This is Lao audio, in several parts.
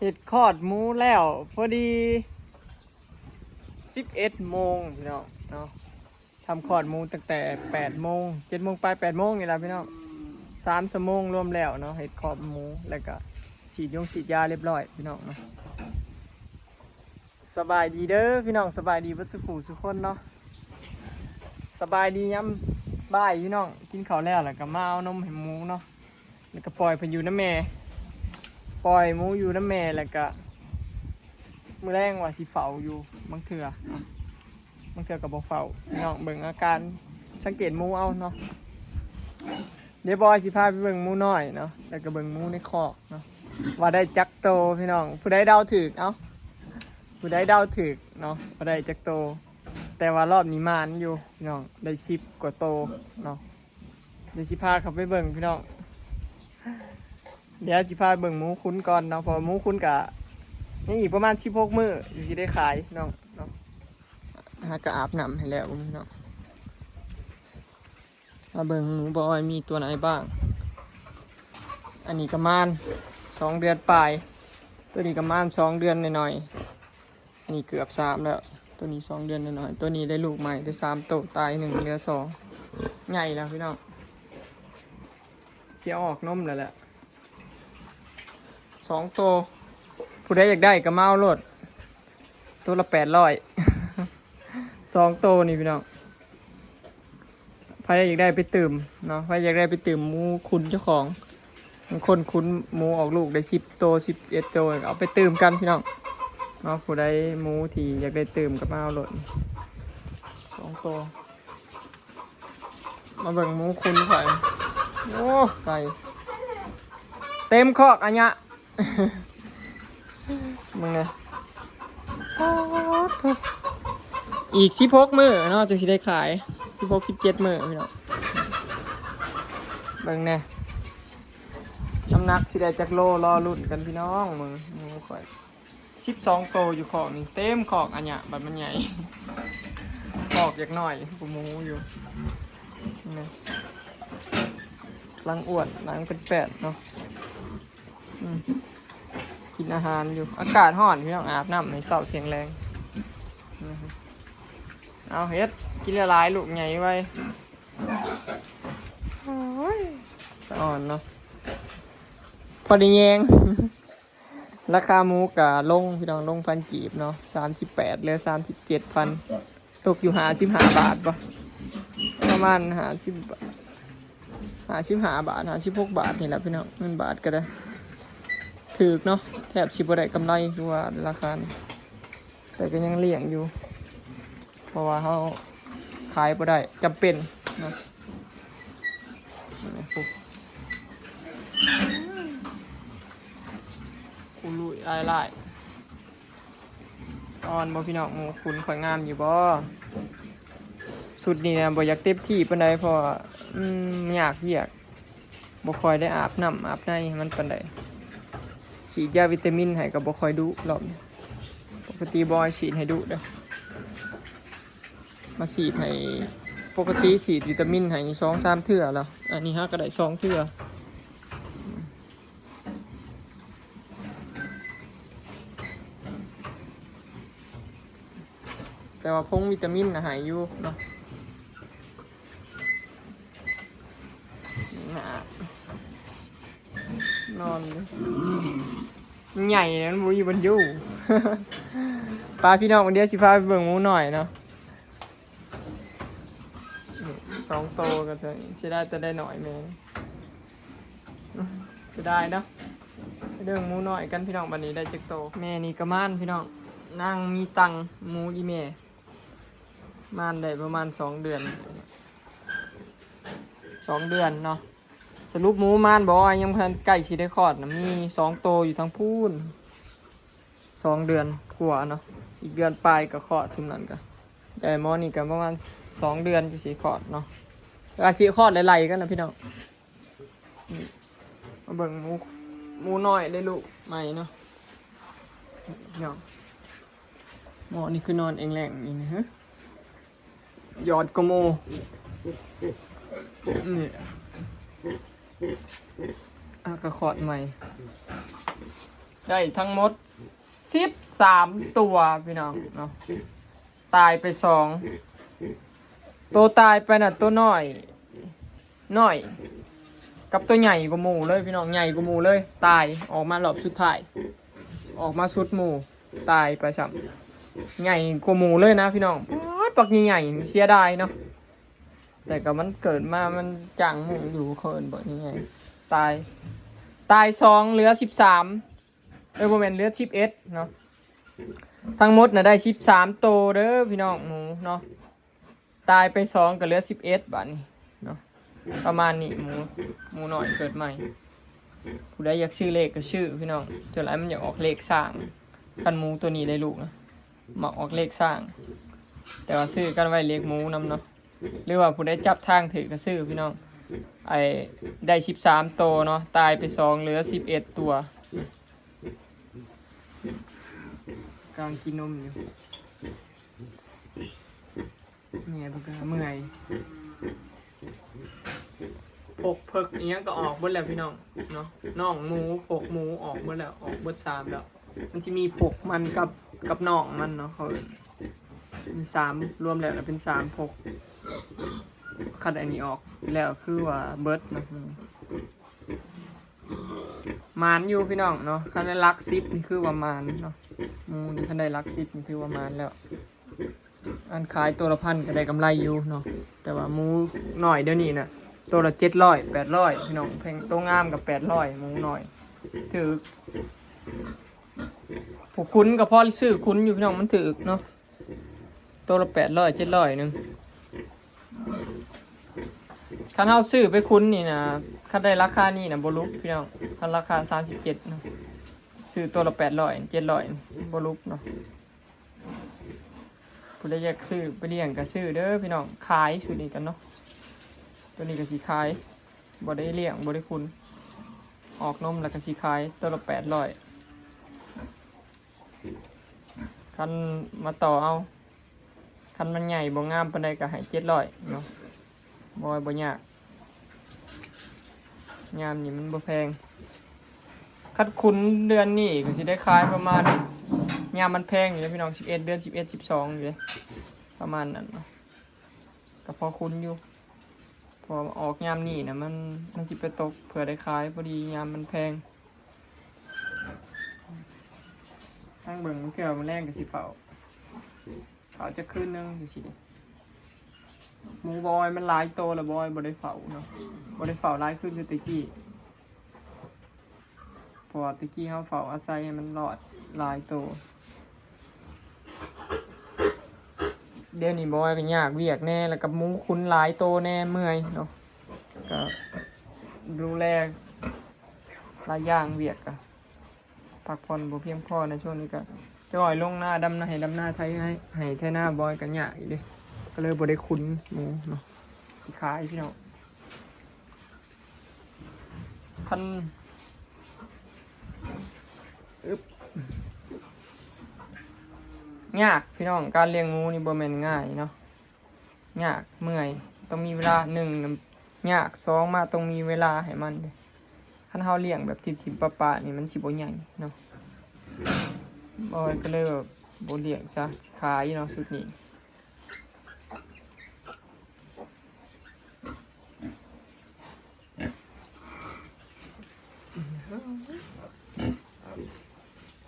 ເຮັດຄອດໝູແລ້ວ ພໍດີສິບເອັດໂມງພີ່ນ້ອງເນາະ. ທຳຄອດໝູຕັ້ງແຕ່ແປດໂມງ ເຈັດໂມງປາຍ ແປດໂມງນີ້ລະພີ່ນ້ອງ. ສາມຊົ່ວໂມງລວມແລ້ວເນາະ ເຮັດຄອດໝູ ແລ້ວກະສີດຢົງສີດຢາລຽບຮ້ອຍພີ່ນ້ອງເນາະ. ສະບາຍດີເດີພີ່ນ້ອງ ສະບາຍດີເບິດສູ່ຜູ້ສູ່ຄົນເນາະ. ສະບາຍດີຍາມບ່າຍພີ່ນ້ອງ ກິນເຂົ້າແລ້ວ ແລ້ວກະມາເອົານົມໃຫ້ໝູເນາະ ແລ້ວກະປ່ອຍເພິ່ນຢູ່ນຳແມ່ ປ່ອຍໝູຢູ່ນຳແມ່ ແລ້ວກະມື້ແລງວ່າຊິເຝົ້າຢູ່ ບາງເທື່ອເນາະ ບາງເທື່ອກະບໍ່ເຝົ້າພີ່ນ້ອງ ເບິ່ງອາການ ສັງເກດໝູເອົາເນາະ. ດຽວບອຍຊິພາໄປເບິ່ງໝູນ້ອຍເນາະ ແລ້ວກະເບິ່ງໝູໃນຄອກເນາະ ວ່າໄດ້ຈັກໂຕພີ່ນ້ອງ. ຜູ້ໃດເດົາຖືກ ເອົ້າ ຜູ້ໃດເດົາຖືກເນາະ ວ່າໄດ້ຈັກໂຕ ແຕ່ວ່າລອບນີ້ໝານຢູ່ພີ່ນ້ອງ ໄດ້ສິບກວ່າໂຕເນາະ. ດຽວຊິພາເຂົ້າໄປເບິ່ງພີ່ນ້ອງ ດຽວຊິພາເບິ່ງໝູຂຸນກ່ອນເນາະ ເພາະວ່າໝູຂຸນກະຍັງອີກປະມານສິບຫົກມື້ ຈັ່ງຊິໄດ້ຂາຍພີ່ນ້ອງເນາະ. ຫາກະອາບນ້ຳໃຫ້ແລ້ວພີ່ນ້ອງ. ມາເບິ່ງໝູບອຍມີຕົວໃດບ້າງ. ອັນນີ້ກະມານສອງເດືອນປາຍ ໂຕນີ້ກະມານສອງເດືອນໜ້ອຍໆ ອັນນີ້ເກືອບສາມແລ້ວ. ໂຕນີ້ສອງເດືອນໜ້ອຍໆ ໂຕນີ້ໄດ້ລູກໃໝ່ໄດ້ສາມໂຕ ຕາຍໜຶ່ງ ເຫຼືອສອງ ໃຫຍ່ແລ້ວພີ່ນ້ອງ ຊິອອກນົມແລ້ວແຫຼະ. ສອງໂຕ ຜູ້ໃດຢາກໄດ້ກະມາເອົາໂລດ ໂຕລະແປດຮ້ອຍ ສອງໂຕນີ້ພີ່ນ້ອງ. ໃຜຢາກໄດ້ໄປຕື່ມເນາະ ໃຜຢາກໄດ້ໄປຕື່ມໝູຂຸນເຈົ້າຂອງ ບາງຄົນຂຸນໝູອອກລູກໄດ້ສິບໂຕ ສິບເອັດໂຕ ເອົາໄປຕື່ມກັນພີ່ນ້ອງເນາະ. ຜູ້ໃດໝູທີ່ຢາກໄດ້ຕື່ມກະມາເອົາໂລດ ສອງໂຕ. ມາເບິ່ງໝູຂຸນຂ້ອຍ ໂອ້ ໄກ່ເຕັມຄອກອາຍະ ເບິ່ງແດ່ ໂອ້ໂທ້ ອີກສິບຫົກມື້ເນາະ ຈຶ່ງຊິໄດ້ຂາຍ ສິບຫົກ ສິບເຈັດມື້ພີ່ນ້ອງ. ເບິ່ງແດ່ ນ້ຳໜັກຊິໄດ້ຈັກໂລ ລໍລຸ້ນກັນພີ່ນ້ອງ. ເບິ່ງໝູຂ້ອຍ ສິບສອງໂຕຢູ່ຄອກນີ້ ເຕັມຄອກອາຍະ ບັດມັນໃຫຍ່ ຄອກຢາກໜ້ອຍກວ່າໝູຢູ່ ນີ້ ກຳລັງອ້ວນ ຫຼັງເປັນແປ້ນເນາະ. ອືມ ກິນອາຫານຢູ່ ອາກາດຮ້ອນພີ່ນ້ອງ ອາບນ້ຳໃຫ້ເຊົ້າທ່ຽງແລງ. ອືມ ເອົາເຮັດ ກິນຫຼາຍໆ ລູກໃຫຍ່ໄວ. ໂອ້ຍ ສະອອນເນາະ ພໍໄດ້ແຍງ. ລາຄາໝູກະລົງພີ່ນ້ອງ ລົງພັນກີບເນາະ ສາມສິບແປດ ເຫຼືອສາມສິບເຈັດພັນ ຕົກຢູ່ຫ້າສິບຫ້າບາດບໍ ປະມານຫ້າສິບ ຫ້າສິບຫ້າບາດ ຫ້າສິບຫົກບາດນີ້ແຫຼະພີ່ນ້ອງ. ເງິນບາດກະໄດ້ຖືກເນາະ ແທບຊິບໍ່ໄດ້ກຳໄລຄືວ່າລາຄານີ້ ແຕ່ກະຍັງລ້ຽງຢູ່ ເພາະວ່າເຮົາຂາຍບໍ່ໄດ້ ຈຳເປັນເນາະ. ກູລຸຍອ້າຍຫຼາຍ ອອນບໍ່ພີ່ນ້ອງ ໝູຂຸນຂ້ອຍງາມຢູ່ບໍ່? ຊຸດນີ້ນະບໍ່ຢາກເຕັມທີ່ປານໃດ ເພາະວ່າ ອືມ ຍາກວຽກ ບໍ່ຄ່ອຍໄດ້ອາບນ້ຳອາບໃນໃຫ້ມັນປານໃດ. ສີດຢາວິຕາມິນໃຫ້ກະບໍ່ຄ່ອຍດຸ ລອບນີ້ ປົກກະຕິບໍ່ໃຫ້ສີດໃຫ້ດຸເດີ ມາສີດໃຫ້ ປົກກະຕິສີດວິຕາມິນໃຫ້ສອງສາມເທື່ອແລ້ວ ອັນນີ້ຫາກະໄດ້ສອງເທື່ອ. ແຕ່ວ່າຜົງວິຕາມິນນະໃຫ້ຢູ່ເນາະ. ນອນ ມັນໃຫຍ່ ມັນບໍ່ມີບ່ອນຢູ່. ໄປພີ່ນ້ອງ ດຽວຊິພາໄປເບິ່ງໝູນ້ອຍເນາະ. ນີ້ສອງໂຕກະເສຍດາຍແຕ່ໄດ້ໜ້ອຍແມ່ ເສຍດາຍເນາະ. ໄປເບິ່ງໝູນ້ອຍກັນພີ່ນ້ອງ ບາດນີ້ໄດ້ຈັກໂຕ. ແມ່ນີ້ກະມານພີ່ນ້ອງ ນາງມີຕັງ ໝູອີ່ແມ່ ມານໄດ້ປະມານສອງເດືອນ ສອງເດືອນເນາະ. ສະຫຼຸບໝູມານບໍ່ ຍັງບໍ່ທັນ ໃກ້ຊິໄດ້ຄອດນະ ມີສອງໂຕຢູ່ທາງພຸ້ນ ສອງເດືອນກວ່າເນາະ ອີກເດືອນປາຍກະຄອດ. ຊຸມນັ້ນກະ ແຕ່ໝໍນີ້ກະປະມານສອງເດືອນຈັ່ງຊິຄອດເນາະ ອາດຊິຄອດໄລ່ໆກັນນະພີ່ນ້ອງ. ນີ້ ມາເບິ່ງໝູ ໝູນ້ອຍໄດ້ລູກໃໝ່ເນາະພີ່ນ້ອງ. ໝໍນີ້ຄືນອນແອງແລງນີ້ນະ ຢອດກວ່າໝູ່ ນີ້ ອາ ກະຄອດໃໝ່. ໄດ້ທັງໝົດສິບສາມຕົວພີ່ນ້ອງເນາະ ຕາຍໄປສອງ ໂຕຕາຍໄປນະ ໂຕນ້ອຍ ນ້ອຍ ກັບໂຕໃຫຍ່ກວ່າໝູ່ເລີຍພີ່ນ້ອງ ໃຫຍ່ກວ່າໝູ່ເລີຍ ຕາຍອອກມາລອບສຸດທ້າຍ ອອກມາສຸດໝູ່ ຕາຍໄປຊ້ຳ ໃຫຍ່ກວ່າໝູ່ເລີຍນະພີ່ນ້ອງ ປາດ ບັກໃຫຍ່ໆ ເສຍດາຍເນາະ ແຕ່ກໍມັນເກີດມາມັນຈ້າງໝູ່ຢູ່ ເຂົາເອີ້ນບັກໃຫຍ່ໆ ຕາຍ ຕາຍສອງ ເຫຼືອສິບສາມ ເອີ ບໍ່ແມ່ນ ເຫຼືອສິບເອັດເນາະ ທັງໝົດນະໄດ້ສິບສາມໂຕເດີພີ່ນ້ອງ ໝູເນາະ ຕາຍໄປສອງກໍເຫຼືອສິບເອັດບາດນີ້ເນາະ ປະມານນີ້ ໝູ ໝູນ້ອຍເກີດໃໝ່ ຜູ້ໃດຢາກຊື້ເລກກໍຊື້ພີ່ນ້ອງ ສ່ວນຫຼາຍມັນຢາກອອກເລກຊ້າງ ຄັນໝູໂຕນີ້ໄດ້ລູກນະ ມັກອອກເລກຊ້າງ ແຕ່ວ່າຊື້ກັນໄວ້ເລກໝູນຳເນາະ ຫຼືວ່າຜູ້ໃດຈັບທາງຖືກກໍຊື້ພີ່ນ້ອງ ໄອ້ ໄດ້ສິບສາມໂຕເນາະ ຕາຍໄປສອງ ເຫຼືອສິບເອັດຕົວ ກຳລັງກິນນົມຢູ່ ແມ່ເພິ່ນກໍເມື່ອຍ ພົກເພິກອີ່ຫຍັງກໍອອກເບິດແລ້ວພີ່ນ້ອງເນາະ ນ້ອງໝູ ພົກໝູອອກເບິດແລ້ວ ອອກເບິດສາມແລ້ວ ມັນຊິມີພົກມັນກັບ ກັບນ້ອງມັນເນາະ ເຂົາເອີ້ນ ມີສາມ ລວມແລ້ວເປັນສາມພົກ ຄັນອັນນີ້ອອກແລ້ວຄືວ່າເບິດເນາະ ໝານຢູ່ພີ່ນ້ອງເນາະ ຄັນໄດ້ຫຼັກສິບນີ້ຄືວ່າໝານເນາະ ໝູນີ້ຄັນໄດ້ຫຼັກສິບນີ້ຖືວ່າໝານແລ້ວ ອັນຂາຍໂຕລະພັນກໍໄດ້ກຳໄລຢູ່ເນາະ ແຕ່ວ່າໝູນ້ອຍດຽວນີ້ນະ ໂຕລະເຈັດຮ້ອຍ ແປດຮ້ອຍພີ່ນ້ອງ ແພງ ໂຕງາມກໍແປດຮ້ອຍ ໝູນ້ອຍ ຖືກ ຜູ້ຂຸນກໍພໍຊື້ຂຸນຢູ່ພີ່ນ້ອງ ມັນຖືກເນາະ ໂຕລະແປດຮ້ອຍ ເຈັດຮ້ອຍໜຶ່ງ ຄັນເຮົາຊື້ໄປຂຸນນີ້ນະ ຄັນໄດ້ລາຄານີ້ນະບໍ່ຫຼຸບພີ່ນ້ອງ ຄັນລາຄາສາມສິບເຈັດນະ ຊື້ໂຕລະແປດຮ້ອຍ ເຈັດຮ້ອຍ ບໍ່ຫຼຸບເນາະ ຜູ້ໃດຢາກຊື້ໄປລ້ຽງກໍຊື້ເດີພີ່ນ້ອງ ຂາຍຊຸດນີ້ກັນເນາະ ໂຕນີ້ກໍຊິຂາຍ ບໍ່ໄດ້ລ້ຽງ ບໍ່ໄດ້ຂຸນ ອອກນົມແລ້ວກໍຊິຂາຍ ໂຕລະແປດຮ້ອຍ ຄັນມາຕໍ່ເອົາ ຄັນມັນໃຫຍ່ບໍ່ງາມປານໃດກໍໃຫ້ເຈັດຮ້ອຍເນາະ ບໍ່ ບໍ່ຍາກ ຍາມນີ້ມັນບໍ່ແພງ ຄັນຂຸນເດືອນນີ້ກໍຊິໄດ້ຂາຍປະມານ ຍາມມັນແພງຢູ່ເດ້ພີ່ນ້ອງ ສິບເອັດ ເດືອນສິບເອັດ ສິບສອງ ຢູ່ເດ້ ປະມານນັ້ນເນາະ ກໍພໍຂຸນຢູ່ ເພາະວ່າອອກຍາມນີ້ນະ ມັນ ມັນຊິໄປຕົກເພື່ອໄດ້ຂາຍ ພໍດີຍາມມັນແພງ ທາງເບິ່ງ ເທື່ອມື້ແລງກໍຊິເຝົ້າ ເຝົ້າຈັກຄືນໜຶ່ງຈັ່ງຊີ້ເດ້ ໝູບອຍມັນຫຼາຍໂຕແລ້ວ ບອຍບໍ່ໄດ້ເຝົ້າເນາະ ບໍ່ໄດ້ເຝົ້າຫຼາຍຄືນຄືແຕ່ກີ້ ເພາະວ່າແຕ່ກີ້ເຮົາເຝົ້າອາໄສໃຫ້ມັນລອດຫຼາຍໂຕ ດຽວນີ້ບອຍກໍຍາກວຽກແດ່ ແລ້ວກໍໝູຂຸນຫຼາຍໂຕແດ່ ເມື່ອຍເນາະ ກໍດູແລຫຼາຍຢ່າງ ວຽກກໍພັກຜ່ອນບໍ່ພຽງພໍໃນຊ່ວງນີ້ ກໍຈະອອຍລົງນາ ດຳນາ ໃຫ້ດຳນາ ໄຖໄຮ່ ໄຮ່ໄຖນາ ບອຍກໍຍາກອີກເດ້ ກໍເລີຍບໍ່ໄດ້ຂຸນໝູເນາະ ຊິຂາຍພີ່ນ້ອງ ຄັນ ອຶບ ຍາກພີ່ນ້ອງ ການລ້ຽງໝູນີ້ບໍ່ແມ່ນງ່າຍເນາະ ຍາກ ເມື່ອຍ ຕ້ອງມີເວລາ ໜຶ່ງ ຍາກ ສອງ ມາຕ້ອງມີເວລາໃຫ້ມັນເດ້ ຄັນເຮົາລ້ຽງແບບຖິ້ມໆປະໆນີ້ ມັນຊິບໍ່ໃຫຍ່ເນາະ ບອຍກໍເລີຍແບບບໍ່ລ້ຽງຊະ ຊິຂາຍເນາະ ຊຸດນີ້.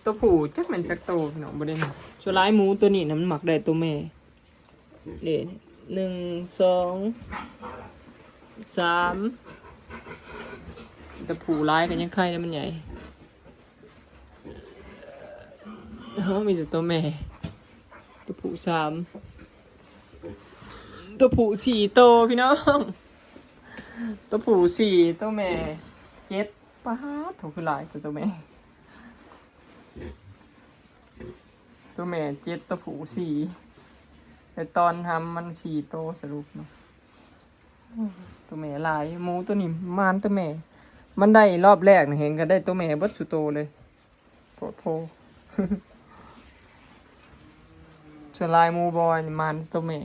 ຕົວຜູ້ຈັກແມ່ນຈັກໂຕພີ່ນ້ອງ ບໍ່ໄດ້ນັບ ສ່ວນຫຼາຍໝູຕົວນີ້ນະ ມັນມັກໄດ້ຕົວແມ່ ເດ້ ໜຶ່ງ ສອງ ສາມ ແຕ່ຜູ້ຫຼາຍກໍຍັງໄຄແດ່ ມັນໃຫຍ່ ເຮົາມີແຕ່ຕົວແມ່ ຕົວຜູ້ສາມ ຕົວຜູ້ສີ່ໂຕພີ່ນ້ອງ ຕົວຜູ້ສີ່ ຕົວແມ່ເຈັດ ປາດໂທ້ ຄືຫຼາຍແທ້ຕົວແມ່ ຕົວແມ່ເຈັດ ຕົວຜູ້ສີ່ ແຕ່ຕອນທຳມັນສີ່ໂຕສະຫຼຸບເນາະ ຕົວແມ່ຫຼາຍ ໝູຕົວນີ້ໝານຕົວແມ່ ມັນໄດ້ຮອບແລກນະ ເຫັນກໍໄດ້ຕົວແມ່ເບິດສູ່ໂຕເລີຍ ໂພດໂພ ສ່ວນຫຼາຍໝູບອຍນີ້ໝານແຕ່ໂຕແມ່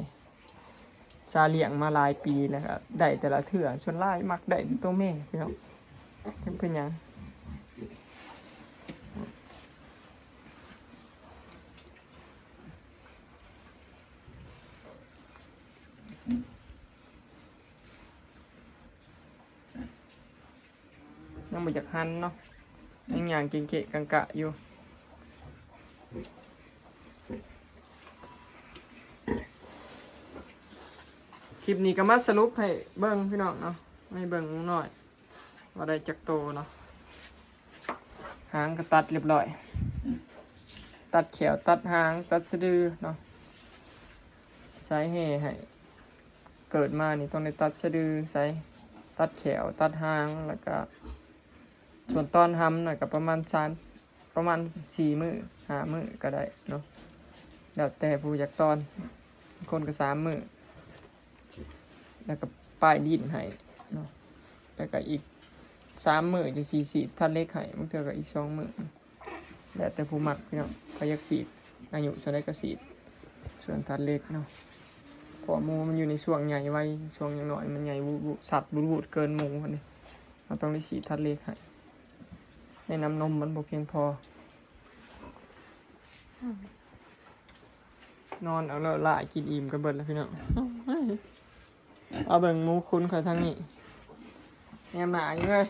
ສາລ້ຽງມາຫຼາຍປີແລ້ວກໍໄດ້ແຕ່ລະເທື່ອ ສ່ວນຫຼາຍມັກໄດ້ແຕ່ໂຕແມ່ພີ່ນ້ອງ ຈັກເປັນຫຍັງ ຍັງບໍ່ຢາກຫັນເນາະ ຍັງຍ່າງເກະໆກະກະຢູ່. ຄລິບນີ້ກໍມາສະຫຼຸບໃຫ້ເບິ່ງພີ່ນ້ອງເນາະ ໃຫ້ເບິ່ງໜ້ອຍວ່າໄດ້ຈັກໂຕເນາະ. ຫາງກໍຕັດຮຽບຮ້ອຍ ຕັດແຂ້ວ ຕັດຫາງ ຕັດສະດືເນາະ. ສາຍແຮ່ໃຫ້ ເກີດມານີ້ຕ້ອງໄດ້ຕັດສະດື ສາຍ ຕັດແຂ້ວ ຕັດຫາງ ແລ້ວກໍສ່ວນຕອນຮຳນະ ກໍປະມານສາມ ປະມານສີ່ມື້ ຫ້າມື້ກໍໄດ້ເນາະ ແລ້ວແຕ່ຜູ້ຢາກຕອນ. ບາງຄົນກໍສາມມື້ ແລ້ວກໍປ້າຍດິນໃຫ້ເນາະ ແລ້ວກໍອີກສາມມື້ຈັ່ງຊິສີດທາດເຫຼັກໃຫ້ ບາງເທື່ອກໍອີກສອງມື້ ແລ້ວແຕ່ຜູ້ມັກພີ່ນ້ອງ. ໃຜຢາກສີດ ອາຍຸສ່ຳໃດກໍສີດ ສ່ວນທາດເຫຼັກເນາະ ເພາະວ່າໝູມັນຢູ່ໃນຊ່ວງໃຫຍ່ໄວ ຊ່ວງຍັງນ້ອຍມັນໃຫຍ່ວູດໆ ສັດວູດໆເກີນໝູຫັ້ນເດ້. ເຮົາຕ້ອງໄດ້ສີດທາດເຫຼັກໃຫ້ ໃນນ້ຳນົມມັນບໍ່ພຽງພໍ. ນອນເອົາແລ້ວຫຼ້າ ກິນອີ່ມກັນເບິດແລ້ວພີ່ນ້ອງ. ເອົາເບິ່ງໝູຂຸນຂ້ອຍທາງນີ້ ແນມໜ້າຢູ່ເລີຍ.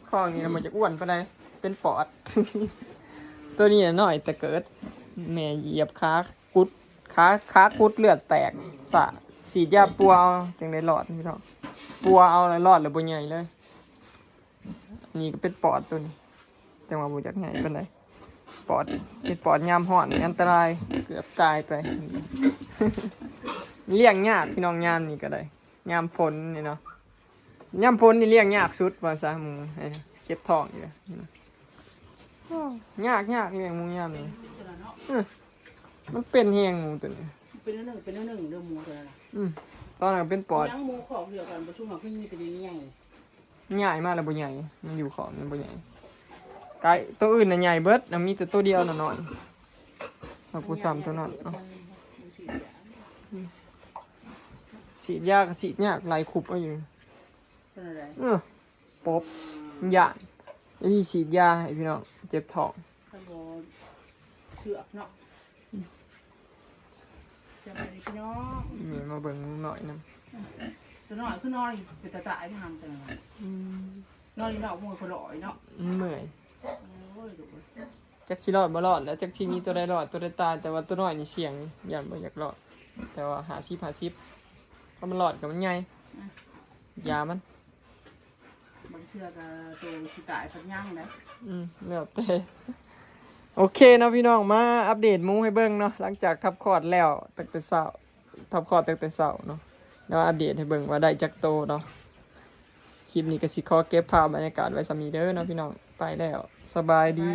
ຄອກນີ້ນະບໍ່ຈັກອ້ວນປານໃດ ເປັນປອດ. ໂຕນີ້ນະນ້ອຍແຕ່ເກີດ ແມ່ຢຽບຂາກຸດ ຂາ ຂາກຸດເລືອດແຕກ ສະ ສີດຢາປົວເອົາຈັ່ງໄດ້ລອດພີ່ນ້ອງ. ປົວເອົາແລ້ວລອດ ແລ້ວບໍ່ໃຫຍ່ເລີຍ. ນີ້ກໍເປັນປອດໂຕນີ້ ຈັ່ງວ່າບໍ່ຢາກໃຫຍ່ປານໃດ. ປອດ ເປັນປອດຍາມຮ້ອນນີ້ອັນຕະລາຍ ເກືອບຕາຍໄປ. ລ້ຽງຍາກພີ່ນ້ອງ ຍາມນີ້ກໍໄດ້ ຍາມຝົນນີ້ເນາະ. ຍາມຝົນນີ້ລ້ຽງຍາກສຸດວ່າຊະ ໝູເຈັບທ້ອງຢູ່. ໂອ້ ຍາກໆ ລ້ຽງໝູຍາມນີ້ ເອີ ມັນເປັນແຮງໝູໂຕນີ້ ເປັນອັນໜຶ່ງ ເປັນອັນໜຶ່ງເດີໝູໂຕນັ້ນນະ. ອືມ ຕອນນັ້ນເປັນປອດ ຍັງໝູຄອກດຽວກັນ ປະຊຸມວ່າຄືມີແຕ່ໃຫຍ່ ຍ້າຍມາແລ້ວບໍ່ໃຫຍ່ ມັນຢູ່ຂອງມັນບໍ່ໃຫຍ່. ກາຍໂຕອື່ນນະໃຫຍ່ເບິດນະ ມີແຕ່ໂຕດຽວນະນ້ອຍ ເອົາ ກູຊ້ຳໂຕນັ້ນ. ເອົາ ສີດຢາກໍສີດຍາກ ໄລ່ຄຸບເອົາຢູ່. ເປັນຈັ່ງໃດ? ເອີ ປົບ ຢ້ານ ແລ້ວຊິສີດຢາໃຫ້ພີ່ນ້ອງ ເຈັບທ້ອງ. ຄັນບໍ່ເຊືອກເນາະ. ອືມ ສະບາຍດີພີ່ນ້ອງ ນີ້ມາເບິ່ງໜ້ອຍນຳ. ຕົວນ້ອຍຄືນອນເປັນຕາຕາຍນຳຕົວນັ້ນ. ອືມ ນອນຢູ່ນອກມຸ້ງກໍລອຍເນາະ. ອືມ ເມື່ອຍ. ໂອ້ຍ ໂດຍ ຈັກຊິລອດບໍ່ລອດແຫຼະ ຈັກຊິມີຕົວໃດລອດຕົວໃດຕາຍ ແຕ່ວ່າຕົວນ້ອຍນີ້ສ່ຽງ ຢ້ານບໍ່ຢາກລອດ ແຕ່ວ່າຫ້າສິບຫ້າສິບ ຄັນມັນລອດກໍມັນໃຫຍ່. ອືມ ຢາມັນ ບາງເທື່ອກໍໂຕຊິຕາຍພັດຍັງໄດ໋. ອືມ ແລ້ວແຕ່. ໂອເຄເນາະພີ່ນ້ອງ ມາອັບເດດໝູໃຫ້ເບິ່ງເນາະ ຫຼັງຈາກທັບຄອດແລ້ວຕັ້ງແຕ່ເຊົ້າ ທັບຄອດຕັ້ງແຕ່ເຊົ້າເນາະ ແລ້ວອັບເດດໃຫ້ເບິ່ງວ່າໄດ້ຈັກໂຕເນາະ. ຄລິບນີ້ກໍຊິຂໍເກັບພາບບັນຍາກາດໄວ້ສ່ຳນີ້ເດີເນາະພີ່ນ້ອງ ໄປແລ້ວ ສະບາຍດີ.